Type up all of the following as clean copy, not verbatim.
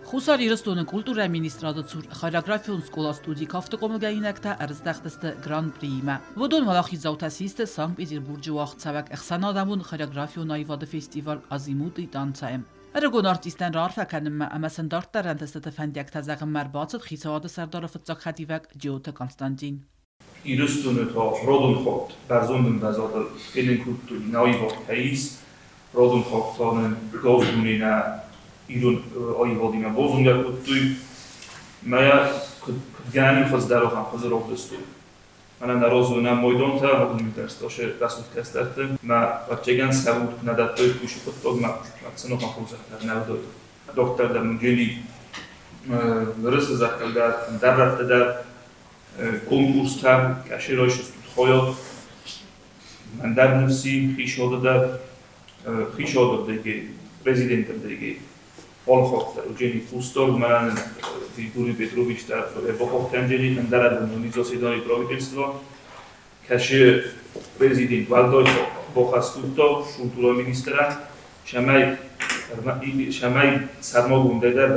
Хуссар Ирыстоны культурӕйы министрады цур хореографион скъола-студи кафты хъомылгӕнинӕгтӕ ӕрыздӕхтысты Гран-приимӕ. Уыдон уӕлахиздзаутӕ систы Санкт-Петербурджы уагъдцӕуӕг ӕхсӕнадӕмон хореографион аивады фестиваль «Азимут и танца-йы. Ӕрыгон артисттӕн раарфӕ кӕнынмӕ ӕмӕ сын дарддӕр ӕнтыстыты фӕндиӕгтӕ зӕгъынмӕ ӕрбацыд хицауады сӕрдары фыццаг хӕдивӕг Джиоты Константин. Ирыстоны та родон хатт бӕрзонд ӕмвӕзадыл фенын кодтой нӕ аивад кӕй ис, родон хатт та нын газ дуне нӕ ирон аивадимӕ базонгӕ кодтой. Мӕ куыд гӕнӕн хуыздӕр ахӕм хуызы равдыстой. Мӕнӕ нӕ разы нӕ майдантӕ, уыдон дӕрзтасы рӕсугъд кӕстӕрты. Мӕ ӕвӕццӕгӕн сӕ уд куы нӕ дӕттой кусы хъуыддагмӕ, уӕд сын ахӕм хорзӕхтӕ нӕ уыдаид. Доктор дӕр Муджели Уырысы зӕххыл дӕр, ӕндӕр рӕтты дӕр конкурстӕ кӕсы райсыстут хайад. Ӕндӕр ныфси хицауады дӕр, хицауады рдыгӕй, президенты рдыгӕй. Алыхатт дӕр Евгений Кустов, мӕнӕн Григорий Петрович дӕр бахохтӕнджери ӕндӕр адӕмон заседаний правительства, кӕсы президент уӕлдай бахӕс кодта культурӕйы министрӕн, цӕмӕй сӕрмагондӕй дӕр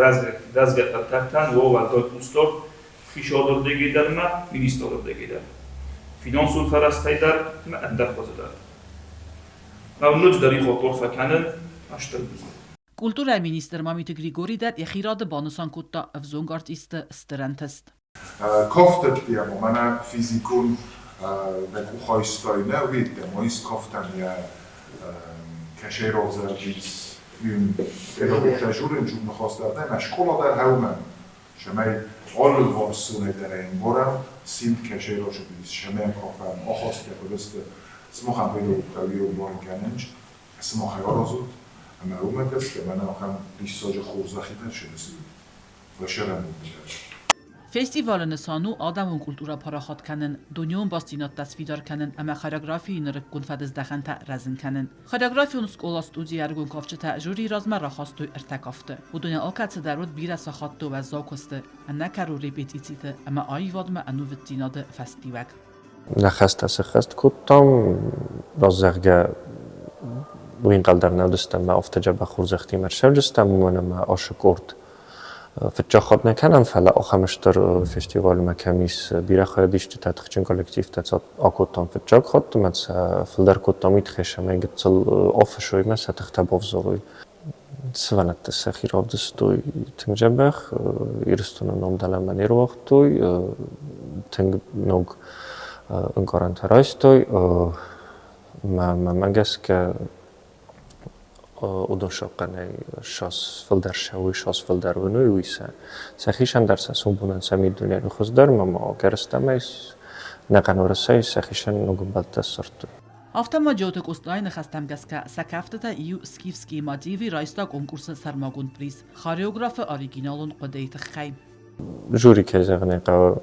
рӕзгӕ фӕлтӕртӕн уа уӕлдай хъусдард хицауады рдыгӕй дӕр ӕмӕ министрады рдыгӕй дӕр, финансон фӕрӕзтӕй дӕр ӕмӕ ӕндӕр хуызы дӕр. Мӕ ноджыдӕр иу хатт арфӕ кӕнын стыр бузныг. Культурӕйы министр Мамиты Григорий дӕр йӕхи рады банысан кодта ӕвзонг артистты стыр ӕнтыст. Кафтӕттиӕ мӕнӕ физикон нӕ къухайстай нӕ уедтӕ ма ис кафтӕн йӕ кӕсӕй равзӕрдис уин педагогтӕ журин жур ныхас дӕр нӕ скъола дӕр хӕумӕн Цӕмӕй алыварсонӕй дӕр ӕмбарӕм, симд кӕсӕй рацыдис, цӕмӕй кафӕм, ахастытӕ куыд сты, сымахӕн педагогтӕ уый ӕмбарын кӕнынц, сымахӕй аразут, ӕмӕ уымӕ гӕсгӕ мӕнӕ ахӕм диссаджы хорзӕхимӕ ссыдыстут уӕ сӕрӕнбонты дӕр. Фестивалы нысан у адӕмон культурӕ парахат кӕнын, дунеон бастдзинӕдтӕ сфидар кӕнын ӕмӕ хореографийы нырыккон фӕдыздӕхӕнтӕ рӕзын кӕнын. Хореографион скъола-студийы ӕрыгон кафджытӕ жюрийы размӕ рахастой ӕртӕ кафты. Уыдонӕн алкӕцыдӕр уыд бирӕ сахатты уӕззау куысты, ӕнӕкӕрон репетициты ӕмӕ аивадмӕ ӕнувыддзинады фӕстиуӕг. Нӕ хӕстӕ сӕххӕст кодтам, зӕгъгӕ, уый ӕнхъӕл дӕр нӕ уыдыстӕм ӕмӕ афтӕ дзӕбӕх хорзӕхтимӕ ӕрцӕуджыстӕм, уымӕн ӕмӕ ацы къорд фыццаг хатт нӕ кӕнӕм, фӕлӕ ахӕм стыр фестивалмӕ кӕм ис бирӕ хайадисджытӕ, тыхджын коллективтӕ акодтам фыццаг хатт ӕмӕ сӕ фылдӕр кодтам уый тыххӕй, цӕмӕй гыццыл офысой ӕмӕ сӕ тыхтӕ бавзарой. Сывӕллӕттӕ сӕхи равдыстой тынг дзӕбӕх, Ирыстоны ном дӕлӕмӕ не руагътой, тынг ног ӕнкъарӕнтӕ райстой. Мӕнмӕ гӕсгӕ уыдон сӕхъхъӕнӕй ссӕдз фылдӕр сӕ ссӕдз фылдӕр уыной, уый сӕ сӕхицӕн дӕр сӕ сомбонӕн сӕ миддунейы хуыздӕр ӕмӕ ма ӕгӕрыстӕмӕй ӕнӕхъӕн Уӕрӕсейы сӕхицӕн ног ӕмбӕлттӕ ссардтой. Афтӕ ма Джиоты Къостайы ныхӕстӕм гӕсгӕ, сӕ кӕфтытӕ иу Скифские мотивы райста конкурсы сӕрмагонд приз хореографы оригиналон хъуыдыйы тыххӕй. Жюри, кӕй зӕгъын ӕй хъӕуы,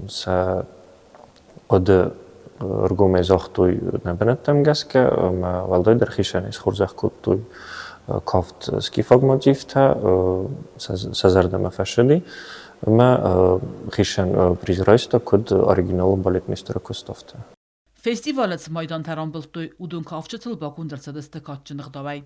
сӕ хъуыды ӕргомӕй загътой нӕ бынӕттӕм гӕсгӕ ӕмӕ уӕлдайдӕр хицӕнӕй схорзӕх кодтой кафт скифаг мотивтӕ, сӕ зӕрдӕмӕ фӕцыди ӕмӕ хицӕн приз райста куыд оригиналон балетмейстеры куыст, афтӕ. Фестивалы цы майдантӕ рамбылдтой, уыдон кафджытыл баконд ӕрцыдысты кадджын ӕгъдауӕй.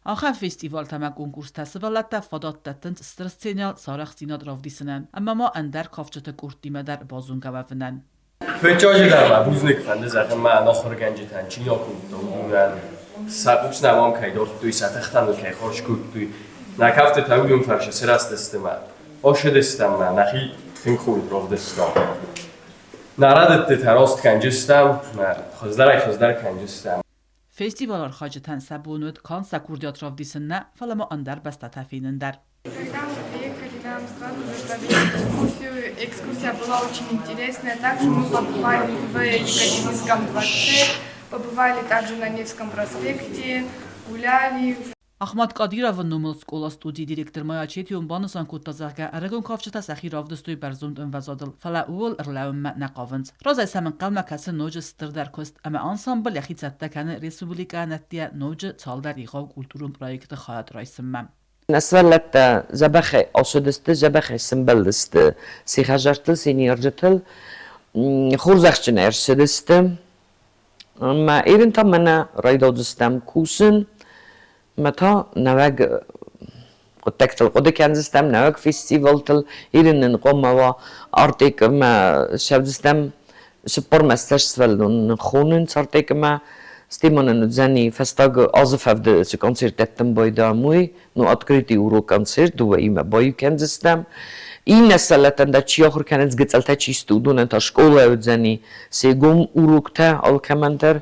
Ахӕм фестивалтӕ ӕмӕ конкурстӕ сывӕллӕттӕ фадат дӕттынц стыр сценӕйыл сӕ арӕхстдзинад равдисынӕн ӕмӕ ма ӕндӕр кафджыты къордтимӕ дӕр базонгӕ уӕвынӕн. Фыццаджы дӕр мӕ бузныг фӕнды зӕгъын мӕ ӕнахуыргӕнджытӕн, чи нӕ кодта, уыдонӕн. Сӕ хъус нӕм ам кӕй дардтой, сӕ тыхтӕ ныл кӕй хорз кодтой. Нӕ кӕфтытӕ уыдон фӕрсы сырӕзтысты мӕ ошыдыстӕм мӕ нӕхи тынг хорз равдыстам. Нӕ рӕдыдтытӕ раст кӕнджыстӕм, мӕ хуыздӕрӕй хуыздӕр кӕнджыстӕм. Фестивалы архайджытӕн сӕ бон уыд канд сӕ курдиат равдисын нӕ, фӕлӕ ма ӕндӕр бӕстӕтӕ фенын дӕр. Когда мы приехали, нам сразу же провели экскурсию. Экскурсия была очень интересная. Также мы побывали в Екатерининском дворце, побывали также на Невском проспекте, гуляли. Ахмат Кадировы номыл скъола-студийы директор Майя Четион банысан кодта, зӕгъгӕ, ӕрыгон кафджытӕ сӕхи равдыстой бӕрзонд ӕмвӕзадыл, фӕлӕ ууыл ӕрлӕууынмӕ нӕ хъавынц. Разӕй сӕм ӕнхъӕлмӕ кӕсы ноджы стырдӕр куыст ӕмӕ ансамбль йӕхи цӕттӕ кӕны республикӕйӕн ӕддейӕ ноджы цалдӕр егъау культурон проекты хайад райсынмӕ. Нӕ сывӕллӕттӕ дзӕбӕхӕй ацыдысты, дзӕбӕхӕй сӕмбӕлдысты сӕ хӕдзӕрттыл, сӕ ныййарджытыл. Хорзӕхджын ӕрцыдысты. Ӕмӕ ирын та мӕнӕ райдаудзыстӕм кусын, ӕмӕ та нӕуӕг хъуыддӕгтыл хъуыды кӕндзыстӕм, нӕуӕг фестивалтыл. Ирын нын хъуамӕ уа Артек ӕмӕ ссӕудзыстӕм цыппормӕ сывӕллон хонынц Артекмӕ. Стӕй ма нын уыдзӕни фӕстаг азы фӕвды цы концерт дӕттын байдайӕм, уый, ну, открытый урок концерт дыууӕимӕ баиу кӕндзыстӕм. Иннӕ сывӕллӕттӕн дӕр чи ахуыр кӕнынц, гыццылтӕ чи сты, уыдонӕн та скъолайы уыдзӕни се гом уроктӕ алкӕмӕн дӕр.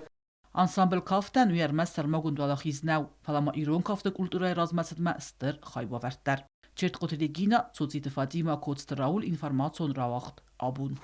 Ансамбль кафтӕн уый ӕрмӕст сӕрмагонд уӕлахиз нӕу, фӕлӕ ма ирон кафты культурӕйы размӕцыдмӕ стыр хайбавӕрд дӕр. Чертхъоты Регина, Цоциты Фатимӕ, Коцты Рауль, информацион рауагъд «Абон».